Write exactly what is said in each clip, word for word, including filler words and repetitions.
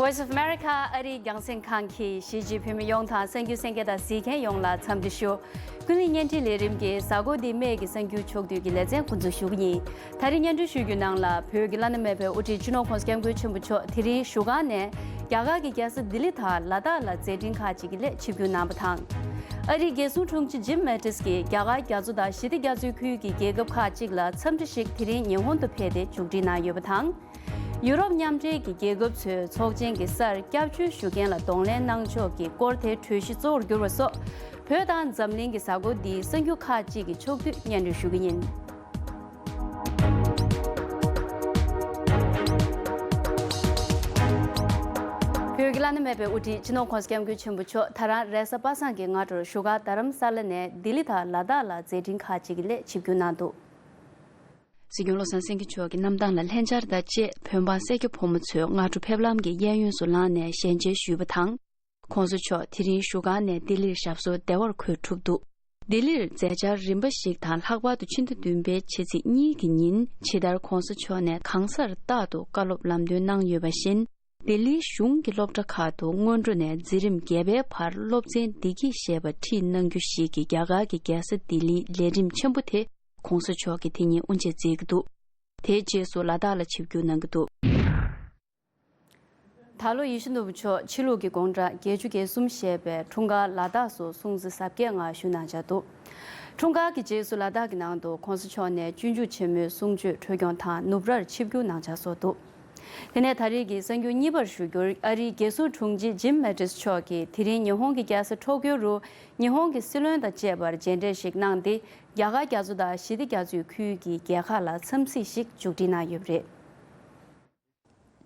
Voice of America ཨ་རིའི་རྒྱང་སྲིང་ཁང་གིས་གཞིས་བྱེས་བོད་མི་ཡོངས་དང་གསར་འགྱུར་གསན་མཁན་དང་གཟིགས་མཁན་ཡོངས་ལ་འཚམས་འདྲི་ཞུ། ཀུན་གླེང་བརྙན་འཕྲིན་ལས་རིམ་གྱི་གཟའ་འཁོར་འདིའི་སྨད་ཀྱི་གསར་འགྱུར་ཕྱོགས་བསྡུས་ཀྱི་ལེ་ཚན་འགོ་འཛུགས་ཞུ་གི་ཡིན། ད་རེས་སྙན་སྒྲོན་ཞུ་རྒྱུའི་ནང་ལ་བོད་ཀྱི་བླ་ན་མེད་པའི་དབུ་ཁྲིད་སྤྱི་ནོར་༸གོང་ས་༸སྐྱབས་མགོན་ཆེན་པོ་མཆོག་དེ་རིང་བཞུགས་སྒར་ནས་རྒྱ་གར་གྱི་རྒྱལ་ས་ལྡི་ལི་དང་ལ་དྭགས་ལ་མཛད་འཕྲིན་ཁག་ཅིག་གི་སླད་ཆིབས་བསྒྱུར་གནང་བ་དང་། ཨ་རིའི་རྒྱལ་སྲུང་དྲུང་ཆེ་ཇིམ་མེ་ཏིས་ཀྱིས་རྒྱ་གར་རྒྱ་མཚོ་དང་ཞི་བདེ་རྒྱ་མཚོའི་ཁུལ་གྱི་རྒྱལ་ཁབ་ཁག་ཅིག་ལ་འཚམས་འདྲི་ཞིག་དེ་རིང་ཉི་ཧོང་དུ་ཕེབས་ཏེ་མཇུག་སྒྲིལ་གནང་ཡོད་པ་དང་། ཡུ་རོབ་མཉམ་འབྲེལ་གྱི་རྒྱལ་ཁབ་ཚོའི་ཚོགས་ཆེན་གྱི་སར་སྐྱབས་བཅོལ་ཞུ་མཁན་ལ་གདོང་ལེན་གནང་ཕྱོགས་ཀྱི་སྐོར་དེ་གྲོས་གཞི་གཙོ་བོར་གྱུར་བ་སོགས། བོད་དང་འཛམ་གླིང་གི་གཟའ་འཁོར་འདིའི་གསར་འགྱུར་ཁག་ཅིག་གི་ཕྱོགས་བསྡུས་སྙན་སྒྲོན་ཞུ་གི་ཡིན། བོད་ཀྱི་བླ་ན་མེད་པའི་དབུ་ཁྲིད་སྤྱི་ནོར་༸གོང་ས་༸སྐྱབས་མགོན་ཆེན་པོ་མཆོག་ད་རང་རེས་གཟའ་པ་སངས་ཀྱི་སྔ་དྲོར་བཞུགས་སྒར་རྡ་རམ་ས་ལ་ནས་ལྡི་ལི་དང་ལ་དྭགས་ལ་མཛད་འཕྲིན་ཁག་ཅིག་གི་སླད་ཆིབས་བསྒྱུར་གནང་འདུག། སྲིད་སྐྱོང་བློ་བཟང་སེང་གེ་མཆོག་གི་གནམ་ཐང་ལ་ལྷན་བཅར་དང་བཅས་བོད་འབངས་སེར་སྐྱ་ཕོ་མོ་ཚོས་སྔ་དྲོ་ཕེབས་ལམ་གྱི་གཡས་གཡོན་སུ་ལངས་ནས་ཞལ་མཇལ་ཞུས་པ་དང་། ༸གོང་ས་མཆོག་དེ་རིང་བཞུགས་སྒར་ནས་ལྡི་ལིར་ཞབས་སོར་བདེ་བར་འཁོད་གྲུབ་འདུག། ལྡི་ལིར་མཛད་འཆར་རིམ་པ་ཞིག་དང་། ལྷག་པར་དུ་ཕྱི་ཟླ་བདུན་པའི་ཕྱི་ཚེས་གཉིས་ཀྱི་ཉིན་ཇི་ལྟར་༸གོང་ས་མཆོག་ནས་གང་སར་རྟག་ཏུ་བཀའ་སློབ་ལམ་སྟོན་གནང་ཡོད་པ་བཞིན། ལྡི་ལིའི་གཞུང་གི་སློབ་གྲྭ་ཁག་ཏུ་སྔོན་འགྲོ་ནས་འཛིན་རིམ་བརྒྱད་པའི་བར་སློབ་ཚན་བདེ་སྐྱིད་ཞེས་པ་ཁྲིད་གནང་རྒྱུ་ཞིག་གི་རྒྱ་གར་གྱི་རྒྱལ་ས་ལྡི་ལིའི་ལས་རིམ་ཆེན་པོ་དེ་༸གོང་ས་མཆོག་གིས་དེ་ཉིན་དབུ་འབྱེད་མཛད་ཀྱི་འདུག། དེའི་རྗེས་སུ་ལ་དྭགས་ལ་ཆིབས་བསྒྱུར་གནང་གི་འདུག། ད་ལོ་ཡིད་བཞིན་ནོར་བུ་མཆོག་ཕྱི་ལུགས་ཀྱི་དགུང་གྲངས་བརྒྱད་ཅུ་གྱ་གསུམ་བཞེས་པའི་འཁྲུངས་སྐར་ལ་དྭགས་སུ་སྲུང་བརྩི་གཟབ་རྒྱས་ངང་ཞུ་གནང་འཆར་འདུག། འཁྲུངས་སྐར་གྱི་རྗེས་སུ་ལ་དྭགས་ཀྱི་ནང་དུ་༸གོང་ས་མཆོག་ནས་སྤྱོད་འཇུག་ཆེན་མོའི་གསུང་ཆོས་འཕྲོ་སྐྱོང་དང་ནུབ་རར་ཆིབས་བསྒྱུར་གནང་འཆར་སོགས་འདུག། དེ་ནས་ད་རེས་ཀྱི་གསར་འགྱུར་གཉིས་པར་ཞུ་རྒྱུར། ཨ་རིའི་རྒྱལ་སྲུང་དྲུང་ཆེ་ཇིམ་མེ་ཏིས་མཆོག་གིས་དེ་རིང་ཉི་ཧོང་གི་རྒྱལ་ས་ཊོ་ཀྱོ་རུ་ཉི་ཧོང་གི་སྲིད་བློན་དང་བཅས་པར་མཇལ་འཕྲད་ཞིག་གནང་སྟེ། རྒྱ་གར་རྒྱ་མཚོ་དང་ཞི་བདེ་རྒྱ་མཚོའི་ཁུལ་གྱི་རྒྱལ་ཁག་ལ་འཚམས་གཟིགས་ཤིག་མཇུག་སྒྲིལ་གནང་ཡོད་པ་རེད།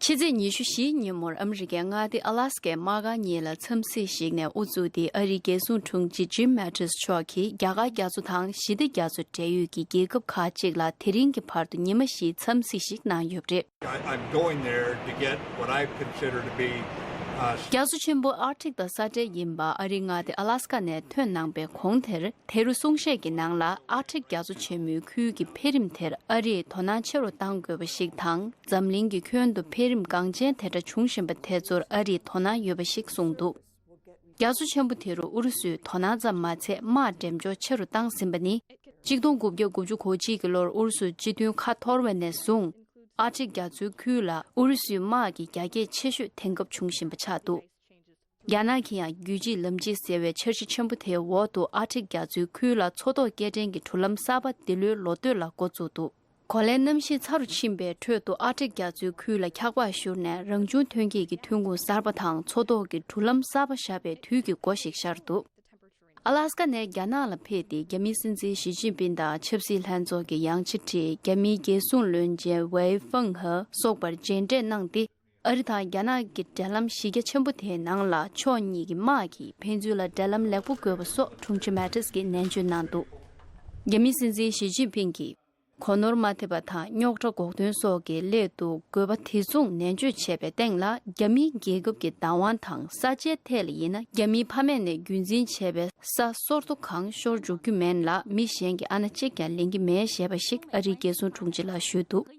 ཕྱི་ཚེས་ཉི་ཤུ་བཞིའི་ཉིན་མོར་ཨ་མི་རི་ཀའི་མངའ་སྡེ་ཨ་ལཱ་སི་ཀའི་དམག་སྒར་གཉིས་ལ་འཚམས་གཟིགས་ཤིག་ནས་དབུ་བཙུགས་ཏེ། ཨ་རིའི་རྒྱལ་སྲུང་དྲུང་ཆེ་ཇིམ་མེ་ཏིས་མཆོག་གིས་རྒྱ་གར་རྒྱ་མཚོ་དང་ཞི་བདེ་རྒྱ་མཚོ་འབྲེལ་ཡོད་ཀྱི་རྒྱལ་ཁབ་ཁག་ཅིག་ལ་དེ་རིང་གི་བར་དུ་ཉི་མ་བཞིའི་འཚམས་གཟིགས་ཤིག་གནང་ཡོད་པ་རེད། I- I'm going there to get what I consider to be, uh, རྒྱ་མཚོ་ཆེན་པོ་ཨར་ཀ་ཊིག་དང་ས་འབྲེལ་ཡིན་པ་ཨ་རིའི་མངའ་སྡེ་ཨ་ལཱ་སི་ཀ་ནས་ཐོན་གནང་པའི་གོང་དེར། དེ་རུ་གསུང་བཤད་ཀྱི་ནང་ལ། ཨར་ཀ་ཊིག་རྒྱ་མཚོ་ཆེན་མོའི་ཁུལ་གྱི་འཕེལ་རིམ་དེར་ཨ་རིས་དོ་སྣང་ཆེ་རུ་གཏང་དགོས་པ་ཞིག་དང་། འཛམ་གླིང་གི་ཁྱོན་དུ་འཕེལ་རིམ་འགངས་ཆེན་དེ་འདྲ་འབྱུང་བཞིན་པ་དེ་ཚོར་ཨ་རིས་དོ་སྣང་ཡོད་པ་ཞིག་གསུངས་འདུག། རྒྱ་མཚོ་ཆེན་པོ་དེ་རུ་ཨུ་རུ་སུས་དོ་སྣང་ཙམ་མ་ཚད་དམག་འགྲེམས་འཇོག་ཆེ་རུ་བཏང་ཟིན་པ་ནི། གཅིག་སྟོང་དགུ་བརྒྱ་དགུ་བཅུ་གོ་གཅིག་གི་ལོར་ཨུ་རུ་སུས་སྤྱི་མཐུན་ཁ་འཐོར་བ་ནས་བཟུང་། ཨར་ཀ་ཊིག་རྒྱ་མཚོའི་ཁུལ་ལ་ཨུ་རུ་སུའི་དམག་གི་རྒྱ་སྐྱེད་ཆེ་ཤོས་དེང་སྐབས་འབྱུང་བཞིན་པ་ཆགས་འདུག། རྒྱ་ནག་གིས་ཡང་རྒྱུད་གཅིག་ལམ་གཅིག་ཟེར་བའི་འཆར་གཞི་ཆེན་པོ་དེའི་འོག་ཏུ་ཨར་ཀ་ཊིག་རྒྱ་མཚོའི་ཁུལ་ལ་མཚོ་ཐོག་སྐྱེལ་འདྲེན་གྱི་འགྲུལ་ལམ་གསར་པ་འདི་ལོའི་ལོ་སྟོད་ལ་འགོ་བཙུགས་འདུག། གོ་ལའི་གནམ་གཤིས་ཚ་རུ་ཕྱིན་པའི་ཁྲོད་དུ་ཨར་ཀ་ཊིག་རྒྱ་མཚོའི་ཁུལ་ལ་འཁྱག་པ་བཞུར་ནས་རང་བྱུང་ཐོན་སྐྱེད་ཀྱི་ཐོན་ཁུངས་གསར་པ་དང་མཚོ་ཐོག་གི་འགྲུལ་ལམ་གསར་པ་བཞག་པའི་དུས་ཀྱི་སྒོ་ཞིག་ཤར་འདུག། ཨ་ལཱ་སི་ཀ་ནས་རྒྱ་ནག་ལ་ཕེབས་ཏེ་རྒྱ་མིའི་སྲིད་འཛིན་ཞི་ཅིན་ཕིང་དང་ཆབ་སྲིད་ལྷན་ཚོགས་ཀྱི་ཡང་ཆེ་ཁྲི་རྒྱ་མིའི་རྒྱལ་སྲུང་བློན་ཆེན་ཝེ་ཧྥང་ཧེ་སོགས་པར་མཇལ་འཕྲད་གནང་སྟེ། ཨ་རི་དང་རྒྱ་ནག་གི་འབྲེལ་ལམ་གཞི་རྒྱ་ཆེན་པོ་དེའི་ནང་ལ་ཕྱོགས་གཉིས་ཀྱི་དམག་གིས་ཕན་ཚུན་ལ་འབྲེལ་ལམ་ལེགས་པོ་དགོས་པ་སོགས་དྲུང་ཆེ་མེ་ཏིས་ཀྱིས་ནན་བརྗོད་གནང་འདུག། རྒྱ་མིའི་སྲིད་འཛིན་ཞི་ཅིན་ཕིང་གིས། གོ་ནོར་མ་ཐེབས་པ་དང་རྙོག་དྲ་འགོག་ཐོན་སོགས་ཀྱི་སླད་དུ་དགོས་པ་དེ་མཚུངས་ནན་བརྗོད་བྱས་པའི་སྟེང་ལ། རྒྱ་མིའི་རྒྱལ་ཁབ་ཀྱི་བདག་དབང་དང་ས་ཆའི་ཐད་ལ་ཡིན་ན། རྒྱ་མིའི་ཕ་མེས་ནས་རྒྱུན་འཛིན་བྱས་པའི་ས་སོར་ཐོ་གང་ཤོར་འཇུག་རྒྱུ་མིན་ལ། མི་གཞན་གྱིས་ཨ་ན་གཅིག་ཀྱང་ལེན་གྱི་མེད་ཞེས་པ་ཞིག་ཨ་རིའི་རྒྱལ་སྲུང་དྲུང་ཆེ་ལ་ཞུས་འདུག།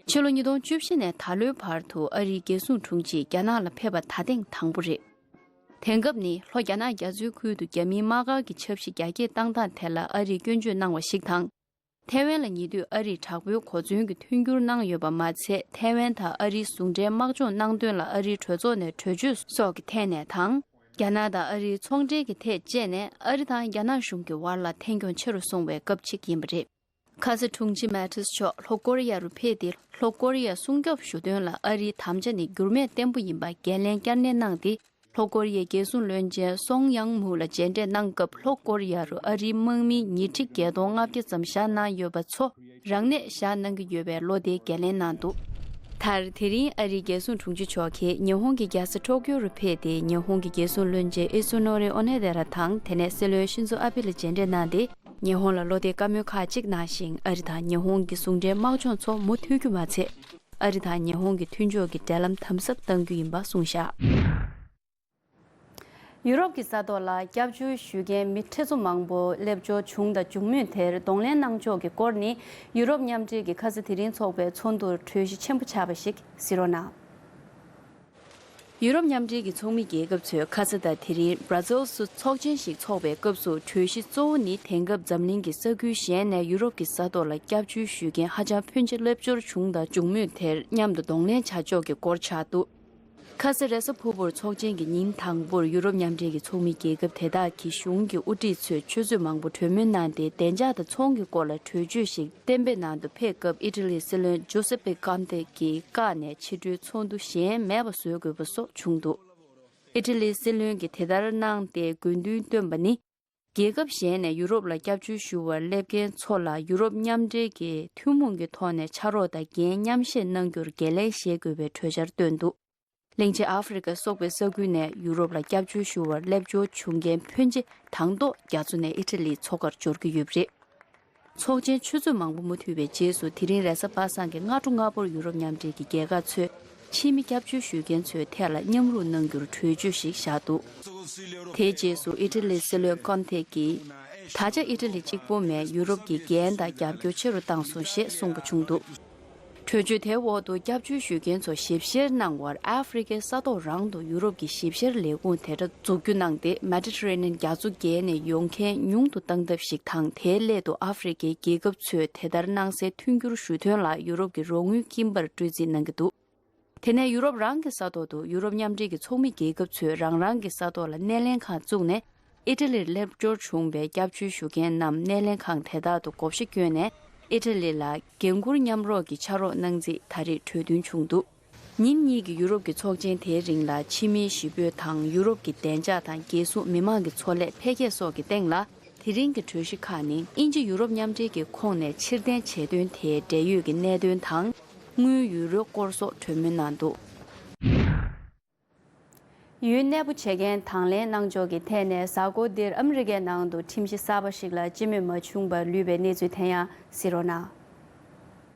ཕྱི་ལོ་ཉིས་སྟོང་བཅུ་བཞི་ནས་ད་ལོའི་བར་དུ་ཨ་རིའི་རྒྱལ་སྲུང་དྲུང་ཆེ་རྒྱ་ནག་ལ་ཕེབས་པ་ད་ཐེངས་དང་པོ་རེད། དེང་སྐབས་ནི་ལྷོ་རྒྱ་ནག་རྒྱ་མཚོའི་ཁུལ་དུ་རྒྱ་མིའི་དམག་སྒར་གྱི་ཆབ་གཞི་རྒྱ་སྐྱེད་བཏང་སྟངས་ཐད་ལ་ཨ་རིས་སྐྱོན་བརྗོད་གནང་བ་ཞིག་དང་། ཐའེ་ཝན་ལ་ཉེ་དུས་ཨ་རིས་དྲག་པོའི་གོ་མཚོན་གྱི་མཐུན་འགྱུར་གནང་ཡོད་པ་མ་ཚད། ཐའེ་ཝན་དང་ཨ་རིའི་ཟུང་འབྲེལ་དམག་སྦྱོང་གནང་དོན་ལ་ཨ་རིའི་གྲོས་ཚོགས་ནས་གྲོས་ཆོད་སོགས་ཀྱི་ཐད་ནས་དང་། རྒྱ་ནག་དང་ཨ་རིའི་ཚོང་འབྲེལ་གྱི་ཐད་བཅས་ནས་ཨ་རི་དང་རྒྱ་ནག་གཞུང་གི་བར་ལ་ཐད་འཁྱོངས་ཆེ་རུ་སོང་བའི་སྐབས་ཤིག་ཡིན་པ་རེད། ཁ་ས་དྲུང་ཆེ་མེ་ཏིས་མཆོག་ལྷོ་ཀོ་རི་ཡ་རུ་ཕེབས་ཏེ། ལྷོ་ཀོ་རི་ཡ་སྲུང་སྐྱོབ་ཞུ་དོན་ལ་ཨ་རིའི་དམ་བཅའ་ནི་འགྱུར་མེད་བརྟན་པོ་ཡིན་པ་འགན་ལེན་བསྐྱར་ནན་གནང་སྟེ། ལྷོ་ཀོ་རི་ཡའི་རྒྱལ་སྲུང་བློན་ཆེན་སོང་ཡང་མུའུ་ལ་མཇལ་འཕྲད་གནང་སྐབས། ལྷོ་ཀོ་རི་ཡ་རུ་ཨ་རིའི་དམག་མི་ཉིས་ཁྲི་བརྒྱད་སྟོང་ལྔ་བརྒྱ་ཙམ་བཞག་གནང་ཡོད་པ་ཚོ་རང་ནས་བཞག་གནང་གི་ཡོད་པའི་བློ་དེ་འགན་ལེན་གནང་འདུག། མཐར། དེ་རིང་ཨ་རིའི་རྒྱལ་སྲུང་དྲུང་ཆེ་མཆོག་གིས་ཉི་ཧོང་གི་རྒྱལ་ས་ཊོ་ཀྱོ་རུ་ཕེབས་ཏེ། ཉི་ཧོང་གི་རྒྱལ་སྲུང་བློན་ཆེན་ཨི་སུ་ནོ་རི་ཨོ་ནེ་དེ་ར་དང་། དེ་ནས་སྲིད་བློན་ཤིན་ཛོ་ཨ་བྷེ་ལ་མཇལ་འཕྲད་གནང་སྟེ། ཉི་ཧོང་ལ་བློ་གཏད་བཀའ་མོལ་ཁག་ཅིག་གནང་ཞིང་། ཨ་རི་དང་ཉི་ཧོང་གི་ཟུང་འབྲེལ་དམག་སྦྱོང་ཚོ་མུ་མཐུད་རྒྱུ་མ་ཚད། ཨ་རི་དང་ཉི་ཧོང་གི་མཐུན་ཕྱོགས་ཀྱི་འབྲེལ་ལམ་དམ་ཟབ་གཏང་རྒྱུ་ཡིན་པ་གསུངས་བཞག། ཡུ་རོབ་ཀྱི་ས་ཐོག་ལ་སྐྱབས་བཅོལ་ཞུ་མཁན་མི་ཁྲི་ཚོ་མང་པོ་སླེབས་འབྱོར་བྱུང་དང་འབྱུང་མུས་དེར་གདོང་ལེན་གནང་ཕྱོགས་ཀྱི་སྐོར་ནི། ཡུ་རོབ་མཉམ་འབྲེལ་གྱི་ཁ་ས་དེ་རིང་འཚོགས་པའི་ཚོགས་འདུར་གྲོས་གཞི་ཆེན་པོ་ཆགས་པ་ཞིག་གཟིགས་རོགས་གནང་། ཡུ་རོབ་མཉམ་འབྲེལ་གྱི་ཚོགས་མི་རྒྱལ་ཁབ་ཚོས་ཁ་ས་དང་དེ་རིང་བྷ་ར་ཛིལ་སུ་ཚོགས་ཆེན་ཞིག་འཚོགས་པའི་སྐབས་སུ། གྲོས་གཞི་གཙོ་བོ་ནི་དེང་སྐབས་འཛམ་གླིང་གི་ས་ཁུལ་གཞན་ནས་ཡུ་རོབ་ཀྱི་ས་ཐོག་ལ་སྐྱབས་བཅོལ་ཞུ་མཁན་ཧ་ཅང་ཕོན་ཆེ་རླབས་སྦྱོར་བྱུང་དང་འབྱུང་མུས་དེར་མཉམ་དུ་གདོང་ལེན་བྱ་ཕྱོགས་ཀྱི་སྐོར་ཆགས་འདུག་ཁ་ས་རེས་གཟའ་ཕུར་བུར་ཚོགས་ཆེན་གྱི་ཉིན་དང་པོར་ཡུ་རོབ་མཉམ་འབྲེལ་གྱི་ཚོགས་མི་རྒྱལ་ཁབ་དེ་དག་གི་གཞུང་གི་དབུ་ཁྲིད་ཚོས་ཆུ་ཚོད་མང་པོ་གྲོས་མོལ་གནང་སྟེ། བདེ་འཇགས་དང་ཚོང་གི་སྐོར་ལ་གྲོས་ཆོད་ཞིག་གཏན་འབེབས་གནང་དུ་ཕེབས་སྐབས། ཨི་ཊ་ལིའི་སྲིད་བློན་ཇོ་སེ་པེ་ཀོན་ཏེ་གྱིས་བཀག་ནས་ཕྱི་དྲོའི་ཚོགས་འདུ་གཞན་མེད་པ་བཟོ་དགོས་པ་སོགས་བྱུང་འདུག་ཨི་ཊ་ལིའི་སྲིད་བློན་གྱིས་དེ་ལྟར་གནང་སྟེ། དགོས་འདུན་བཏོན་པ་ནི། རྒྱལ་ཁབ་གཞན་ནས་ཡུ་རོབ་ལ་སྐྱབས་བཅོལ་ཞུ་བར་སླེབས་མཁན་ཚོ་ལ་ཡུ་རོབ་མཉམ་འབྲེལ་གྱི་ཐུན་མོང་གི་ཐོག་ནས་ཕྱག་རོགས་དང་འགན་མཉམ་བཞེས་གནང་རྒྱུར་འགན་ལེན་བཞེས་དགོས་པའི་གྲོས་འཆར་བཏོན་འདུག་གླིང་ཆེན་ཨ་ཧྥེ་རི་ཁ་སོགས་པའི་ས་ཁུལ་ནས་ཡུ་རོབ་ལ་སྐྱབས་བཅོལ་ཞུ་བར་སླེབས་འབྱོར་བྱུང་མཁན་ཕོན་ཆེ་དང་ཐོག་རྒྱ་མཚོ་ནས་ཨི་ཊ་ལིའི་མཚོ་ཁར་འབྱོར་གྱི་ཡོད་པ་རེད། ཚོགས་ཆེན་ཆུ་ཚོད་མང་པོ་མུ་མཐུད་པའི་རྗེས་སུ། དེ་རིང་རེས་གཟའ་པ་སངས་ཀྱི་སྔ་དྲོ་སྔ་པོར་ཡུ་རོབ་མཉམ་འབྲེལ་གྱི་རྒྱལ་ཁབ་ཚོས་ཕྱི་མི་སྐྱབས་བཅོལ་ཞུ་མཁན་ཚོའི་ཐད་ལ་མཉམ་རུབ་གནང་རྒྱུར་གྲོས་ཆོད་ཞིག་བཞག་འདུག་དེའི་རྗེས་སུ་ཨི་ཊ་ལིའི་སྲིད་བློན་ཀོན་ཐེ་གྱིས། ད་ཆ་ཨི་ཊ་ལི་གཅིག་པོ་མིན། ཡུ་རོབ་ཀྱིས་འགན་དང་རྒྱབ་སྐྱོར་ཆེ་རུ་བཏང་སོང་ཞེས་གསུངས་པ་བྱུང་འདུག་གྲོས་ཆོད་དེའི་འོག་ཏུ་སྐྱབས་བཅོལ་ཞུ་མཁན་ཚོ་ཞིབ་བཤེར་གནང་བར། ཨ་ཧྥེ་རི་ཁའི་ས་ཐོག་རང་དུ་ཡུ་རོབ་ཀྱི་ཞིབ་བཤེར་ལས་ཁུངས་དེ་འདྲ་འཛུགས་རྒྱུ་གནང་སྟེ། མེ་ཌི་ཊ་རེ་ནི་ཡན་རྒྱ་མཚོ་བརྒལ་ནས་ཡོང་མཁན་ཉུང་དུ་གཏང་ཐབས་ཤིག་དང་། དེའི་སླད་དུ་ཨ་ཧྥེ་རི་ཁའི་རྒྱལ་ཁབ་ཚོས་དེ་ལྟར་གནང་སའི་མཐུན་འགྱུར་ཞུ་དོན་ལ་ཡུ་རོབ་ཀྱི་རོགས་དངུལ་དཀྱིལ་འབར་སྤྲོད་རྩིས་གནང་གི་འདུག་དེ་ནས་ཡུ་རོབ་རང་གི་ས་ཐོག་ཏུ་ཡུ་རོབ་མཉམ་འབྲེལ་གྱི་ཚོགས་མི་རྒྱལ་ཁབ་ཚོས་རང་རང་གི་ས་ཐོག་ལ་སྣེ་ལེན་ཁང་བཙུགས་ནས། ཨི་ཊ་ལིར་སླེབས་འབྱོར་བྱུང་བའི་སྐྱབས་བཅོལ་ཞུ་མཁན་རྣམས་སྣེ་ལེན་ཁང་དེ་དག་ཏུ་བགོ་བཤའ་བསྐྱོན་ནས། ཨི་ཊ་ལི་ལ་འགན་འཁུར་མཉམ་རོགས་ཀྱི་ཕྱག་རོགས་གནང་རྩིས་ད་རེས་གྲོས་མཐུན་བྱུང་འདུག་ཉིན་གཉིས་ཀྱི་ཡུ་རོབ་ཀྱི་ཚོགས་ཆེན་དེའི་རིང་ལ། ཕྱི་མིའི་གཞིས་སྤོས་དང་ཡུ་རོབ་ཀྱི་བདེ་འཇགས་དང་རྒྱལ་སྲུང་། མི་མང་གི་འཚོ་ལས་འཕེལ་རྒྱས་སོགས་ཀྱི་སྟེང་ལ། དེ་རིང་གི་གྲོས་གཞི་ཁག་ནི། དབྱིན་ཇི་ཡུ་རོབ་མཉམ་འབྲེལ་གྱི་ཁོངས་ནས་ཕྱིར་འཐེན་བྱེད་དོན་དེའི་འབྲེལ་ཡོད་ཀྱི་གནད་དོན་དང་། དངུལ་ཡུ་རོའི་སྐོར་སོགས་གྲོས་མོལ་གནང་འདུག་ཡུལ་གནས་སྤོ་བྱེད་མཁན་དང་ལེན་གནང་ཕྱོགས་ཀྱི་ཐད་ནས། གཟའ་འཁོར་འདིར་ཨ་མི་རི་ཀའི་ནང་དུ་ཁྲིམས་གཞི་གསར་པ་ཞིག་ལ་སྤྱི་མོས་མ་བྱུང་བར་ལུས་པའི་གནས་ཚུལ་དེ་ཡང་གཟིགས་རོགས་གནང་།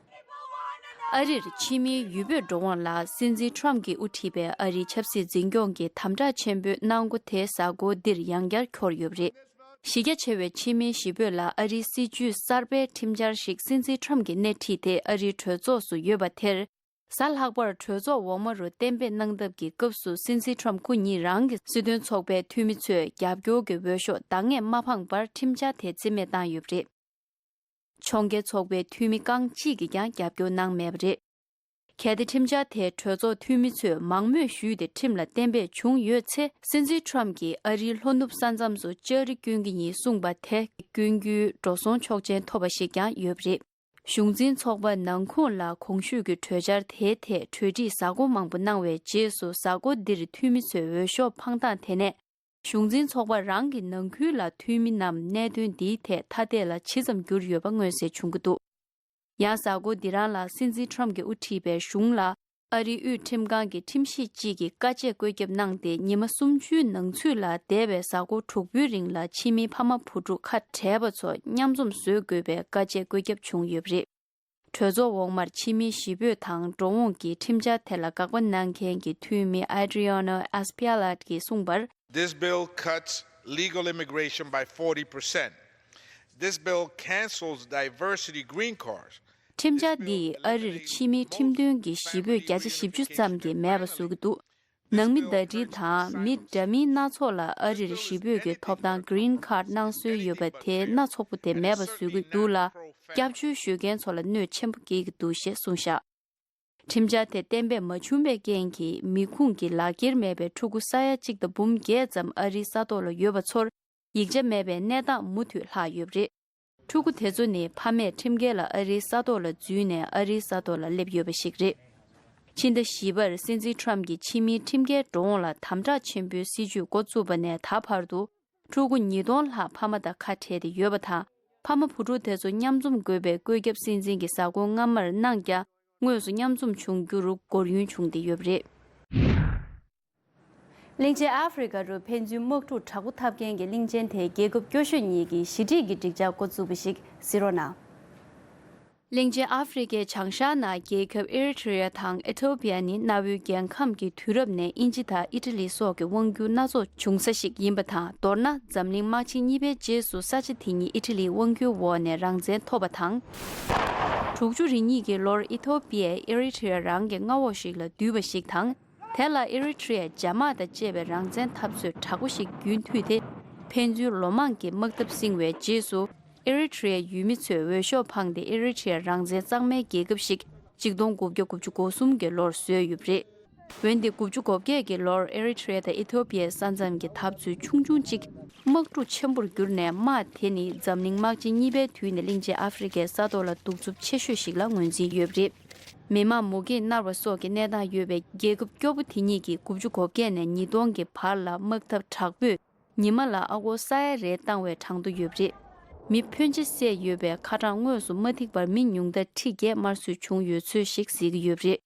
ཨ་རིར་ཕྱི་མིའི་ཡུལ་སྤོས་འགྲོ་འོང་ལ་སྲིད་འཛིན་ཁྲོམ་གྱིས་དབུ་ཁྲིད་པའི་ཨ་རིའི་ཆབ་སྲིད་འཛིན་སྐྱོང་གིས་དམ་དྲག་ཆེན་པོའི་གནང་སྒོ་དེ་གཟའ་འཁོར་འདིར་ཡང་བསྐྱར་འཁྱོར་ཡོད་པ་རེད། གཞི་རྒྱ་ཆེ་བའི་ཕྱི་མིའི་གཞིས་སྤོས་ལ་ཨ་རིའི་སྲིད་ཇུས་གསར་པའི་ཁྲིམས་འཆར་ཞིག་སྲིད་འཛིན་ཁྲོམ་གྱིས་སྣེ་ཁྲིད་དེ་ཨ་རིའི་གྲོས་ཚོགས་སུ་ཡོད་པ་དེར། གཟའ་ལྷག་པར་གྲོས་ཚོགས་འོག་མ་རུ་གཏན་འབེབས་གནང་ཐབས་ཀྱི་སྐབས་སུ། སྲིད་འཛིན་ཁྲོམ་སྐུ་ཉིད་རང་གི་སྲིད་དོན་ཚོགས་པའི་འཐུས་མི་ཚོས་རྒྱབ་སྐྱོར་གྱི་འོས་ཤོག་འདང་ངེས་མ་འཕངས་པར་ཁྲིམས་འཆར་དེ་རྩིས་མེད་བཏང་ཡོད་པ་རེད། ཕྱོགས་འགལ་ཚོགས་པའི་འཐུས་མི་རྐང་གཅིག་གིས་ཀྱང་རྒྱབ་སྐྱོར་གནང་མེད་པ་རེད། གལ་ཏེ་ཁྲིམས་འཆར་དེ་གྲོས་ཚོགས་འཐུས་མི་ཚོས་མང་མོས་ཞུས་ཏེ་ཁྲིམས་ལ་གཏན་འབེབས་བྱུང་ཡོད་ཚེ། སྲིད་འཛིན་ཁྲོམ་གྱིས་ཨ་རིའི་ལྷོ་ནུབ་ས་མཚམས་སུ་ལྕགས་རི་བསྐྱོན་གྱི་ཡིན་གསུངས་པ་དེ་བསྐྱོན་རྒྱུའི་འགྲོ་སོང་ཆོག་མཆན་ཐོབ་པ་ཞིག་ཀྱང་ཡོད་པ་རེད། གཞུང་འཛིན་ཚོགས་པ་ནང་ཁོངས་ལ་གོང་ཞུས་ཀྱི་གྲོས་འཆར་དེའི་ཐད་གྲོས་སྒྲིག་གཟའ་འཁོར་མང་པོ་གནང་བའི་རྗེས་སུ། གཟའ་འཁོར་འདིར་འཐུས་མི་ཚོས་འོས་ཤོག་འཕངས་སྟངས་དེ་ནས། གཞུང་འཛིན་ཚོགས་པ་རང་གི་ནང་ཁུལ་ལ་འཐུས་མི་རྣམས་གནད་དོན་འདིའི་ཐད་ཐ་དད་ལ་ཇི་ཙམ་གྱུར་ཡོད་པ་མངོན་གསལ་བྱུང་གི་འདུག་ཡང་གཟའ་འཁོར་འདི་རང་ལ་སྲིད་འཛིན་ཁྲོམ་གྱིས་དབུ་ཁྲིད་པའི་གཞུང་ལ། ཨ་རིའི་དབུས་ཁྲིམས་ཁང་གི་ཁྲིམས་ཞིབ་ཅིག་གིས་བཀའ་ཆད་བཀོད་ཁྱབ་གནང་སྟེ། ཉི་མ་སུམ་ཅུའི་ནང་ཚུད་ལ་འདས་པའི་གཟའ་འཁོར་དྲུག་པོའི་རིང་ལ་ཕྱི་མིའི་ཕ་མ་བུ་ཕྲུག་ཁ་བྲལ་བ་ཚོ་མཉམ་འཛོམས་བཟོ་དགོས་པའི་བཀའ་ཆད་བཀོད་ཁྱབ་བྱུང་ཡོད་པ་རེད། གྲོས་ཚོགས་འོག་མར་ཕྱི་མིའི་གཞིས་སྤོས་དང་འགྲོ་འོང་གི་ཁྲིམས་འཆར་དེ་ལ་དགག་པ་གནང་མཁན་གྱི་འཐུས་མི་Adriana Aspillat གིས་གསུངས་པར། This bill cuts legal immigration by forty percent. This bill cancels diversity green cards. ཁྲིམས་འཆར་འདིས་ཨ་རིར་ཕྱི་མིའི་ཁྲིམས་མཐུན་གྱི་གཞིས་སྤོས་བརྒྱ་ཆ་བཞི་བཅུ་ཙམ་གྱིས་མེད་པ་བཟོ་གི་འདུག་ནང་མི་ཟླ་སྒྲིལ་དང་མི་འདྲ་མིན་སྣ་ཚོགས་ལ་ཨ་རིར་གཞིས་སྤོས་ཀྱི་ཐོབ་ཐང་Green Card གནང་སྲོལ་ཡོད་པ་དེ་སྣ་ཚོགས་པོ་དེ་མེད་པ་བཟོ་གི་འདུག་ལ། སྐྱབས་བཅོལ་ཞུ་མཁན་ཚོ་ལ་གནོད་ཆེན་པོ་སྐྱེལ་གྱི་འདུག་ཞེས་གསུངས་བཞག་ཁྲིམས་འཆར་དེ་གཏན་འབེབས་མ་བྱུང་བའི་རྐྱེན་གྱིས། མི་ཁུངས་ཀྱི་ལག་འཁྱེར་མེད་པའི་ཕྲུ་གུ་ས་ཡ་གཅིག་དང་འབུམ་བརྒྱད་ཙམ་ཨ་རིའི་ས་ཐོག་ལ་ཡོད་པ་ཚོར་ཡིག་ཆ་མེད་པའི་གནས་སྟངས་མུ་མཐུད་ལྷག་ཡོད་པ་རེད། ཕྲུ་གུ་དེ་ཚོ་ནི་ཕ་མས་ཁྲིམས་འགལ་ལ་ཨ་རིའི་ས་ཐོག་ལ་འཛུལ་ནས་ཨ་རིའི་ས་ཐོག་ལ་སླེབས་ཡོད་པ་ཞིག་རེད། ཕྱི་ཟླ་བཞི་པར་སྲིད་འཛིན་ཁྲོམ་གྱིས་ཕྱི་མིའི་ཁྲིམས་འགལ་འགྲོ་འོང་ལ་དམ་དྲག་ཆེན་པོའི་སྲིད་ཇུས་འགོ་བཙུགས་པ་ནས་ད་བར་དུ། ཕྲུ་གུ་ཉིས་སྟོང་ལྷག་ཕ་མ་དང་ཁ་བྲལ་ཏེ་ཡོད་པ་དང་། ཕ་མ་བུ་ཕྲུག་དེ་ཚོ་མཉམ་འཛོམས་དགོས་པའི་བཀོད་ཁྱབ་སྲིད་འཛིན་གྱིས་གཟའ་འཁོར་སྔ་མར་གནང་ཀྱང་། དངོས་སུ་མཉམ་འཛོམས་བྱུང་རྒྱུར་སྒོར་ཡུན་བྱུང་སྟེ་ཡོད་པ་རེད། གླིང་ཆེན་ཨ་ཧྥེ་རི་ཁ་རུ་ཕན་ཚུན་དམག་འཁྲུག་དྲག་པོ་འཐབ་མཁན་གྱི་གླིང་ཆེན་དེའི་རྒྱལ་ཁབ་སྐྱོ་ཤོས་གཉིས་ཀྱི་ཞི་འགྲིག་གི་འགྲིག་འཇགས་འགོ་བཙུགས་པ་ཞིག་གཟིགས་རོགས་གནང་། གླིང་ཆེན་ཨ་ཧྥེ་རི་ཁའི་བྱང་ཤར་ནང་རྒྱལ་ཁབ་ཨེ་རི་ཐི་རི་ཡ་དང་ཨི་ཐོ་པི་ཡ་ནི་གནའ་བོའི་རྒྱལ་ཁམས་ཀྱི་དུས་རབས་ནས་དབྱིན་ཇི་དང་ཨི་ཊ་ལི་སོགས་ཀྱི་དབང་སྒྱུར་སྣ་ཚོགས་བྱུང་ས་ཞིག་ཡིན་པ་དང་། མདོར་ན་འཛམ་གླིང་དམག་ཆེན་གཉིས་པའི་རྗེས་སུ་ས་ཆ་དེ་ཉིད་ཨི་ཊ་ལིའི་དབང་སྒྱུར་འོག་ནས་རང་བཙན་ཐོབ་པ་དང་། དྲུག་ཅུ་རེ་གཉིས་ཀྱི་ལོར་ཨི་ཐོ་པི་ཡས་ཨེ་རི་ཐི་རི་ཡ་རང་གི་མངའ་འོག་ཞིག་ལ་བསྡུས་པ་ཞིག་དང་། དེ་ལ་ཨེ་རི་ཊི་རི་ཡའི་རྒྱ་དམག་དང་བཅས་པའི་རང་བཙན་འཐབ་རྩོད་དྲག་པོ་ཞིག་རྒྱུན་མཐུད་དེ། ཕན་ཚུན་ལོ་མང་གི་དམག་འཐབ་བསྲིངས་བའི་རྗེས་སུ། ཨེ་རི་ཊི་རི་ཡའི་ཡུལ་མི་ཚོས་འོས་ཤོག་འཕངས་ཏེ་ཨེ་རི་ཊི་རི་ཡ་རང་བཙན་གཙང་མའི་རྒྱལ་ཁབ་ཞིག་ཆིག་སྟོང་དགུ་བརྒྱ་དགུ་བཅུ་གོ་གསུམ་གྱི་ལོར་བཟོས་ཡོད་པ་རེད། འོན་ཏེ་དགུ་བཅུ་གོ་བརྒྱད་ཀྱི་ལོར་ཨེ་རི་ཊི་རི་ཡ་དང་ཨི་ཐོ་པི་ཡའི་ས་མཚམས་ཀྱི་འཐབ་རྩོད་ཆུང་ཆུང་གཅིག་དམག་འཁྲུག་ཆེན་པོར་གྱུར་ནས། དམག་དེ་ནི་འཛམ་གླིང་དམག་ཆེན་གཉིས་པའི་དུས་ནས་གླིང་ཆེན་ཨ་ཧྥེ་རི་ཁའི་ས་ཐོག་ལ་གདུག་རྩུབ་ཆེ་ཤོས་ཤིག་ལ་ངོས་འཛིན་ཡོད་པ་རེད། མི་མང་མུ་གེས་མནར་བ་སོགས་ཀྱི་གནས་སྟངས་ཡོད་པའི་རྒྱལ་ཁབ་སྐྱོ་པོ་དེ་གཉིས་ཀྱིས་དགུ་བཅུ་གོ་བརྒྱད་ནས་ཉིས་སྟོང་གི་བར་ལ་དམག་འཐབ་དྲག་པོས། ཉི་མ་ལ་ཨ་སྒོར་ས་ཡ་རེ་བཏང་བའི་གྲངས་ཐོ་ཡོད་པ་རེད། མི་ཕོན་ཆེ་བསད་ཡོད་པའི་ཁ་གྲངས་དངོས་སུ་མ་ཐིག་པར་མི་ཉུང་མཐར་ཁྲི་བརྒྱད་དམར་གསོད་བྱུང་ཡོད་ཚུལ་ཞིག་གཟིགས་ཀྱི་ཡོད་པ་རེད།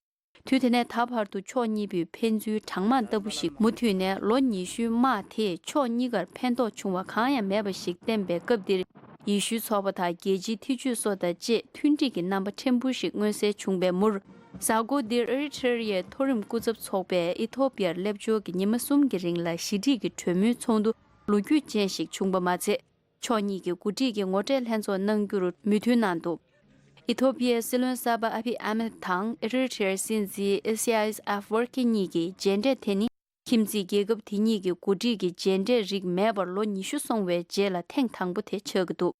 དུས་དེ་ནས་ད་བར་དུ་ཕྱོགས་གཉིས་པོས་ཕན་ཚུན་གྲང་དམག་ལྟ་བུ་ཞིག་མུ་མཐུད་ནས་ལོ་ཉི་ཤུའི་དམག་དེས་ཕྱོགས་གཉིས་ཀར་ཕན་ཐོགས་བྱུང་བ་གང་ཡང་མེད་པ་ཞིག་བསྟན་པའི་སྐབས་འདིར། ཡེ་ཤུའི་ཚོགས་པ་དང་རྒྱལ་སྤྱིའི་ཐེ་ཇུས་སོགས་དང་བཅས་མཐུན་སྒྲིལ་གྱི་རྣམ་པ་ཕྲན་བུ་ཞིག་མངོན་གསལ་བྱུང་བའི་མུར། གཟའ་འཁོར་འདིར་ཨེ་རི་ཊི་རི་ཡའི་མཐོ་རིམ་སྐུ་ཚབ་ཚོགས་པས་ཨི་ཐོ་པི་ཡར་སླེབས་འབྱོར་གྱི་ཉི་མ་གསུམ་གྱི་རིང་ལ་ཞི་འགྲིག་གི་གྲོས་མོལ་ཚོགས་འདུ་ལོ་རྒྱུས་ཅན་ཞིག་བྱུང་པ་མ་ཚད། ཕྱོགས་གཉིས་ཀྱི་འགོ་ཁྲིད་ཀྱིས་ངོ་འཕྲད་ལྷན་ཚོགས་གནང་རྒྱུར་མོས་མཐུན་གནང་འདུག་ཨི་ཐོ་པི་ཡའི་སྲིད་བློན་གསར་པ་ཨ་བྷི་ཨ་མེད་དང་ཨེ་རི་ཊི་རི་ཡའི་སྲིད་འཛིན་ཨི་སི་ཡ་ཨིས་ཨ་ཧྥི་ཝར་ཀི་གཉིས་ཀྱི་མཇལ་འཕྲད་དེ་ནི། ཁྱིམ་མཚེས་རྒྱལ་ཁབ་དེ་གཉིས་ཀྱི་འགོ་ཁྲིད་ཀྱི་མཇལ་འཕྲད་རིགས་མེད་པར་ལོ་ཉི་ཤུ་སོང་བའི་རྗེས་ལ་ཐེངས་དང་པོ་དེ་ཆགས་ཀྱི་འདུག་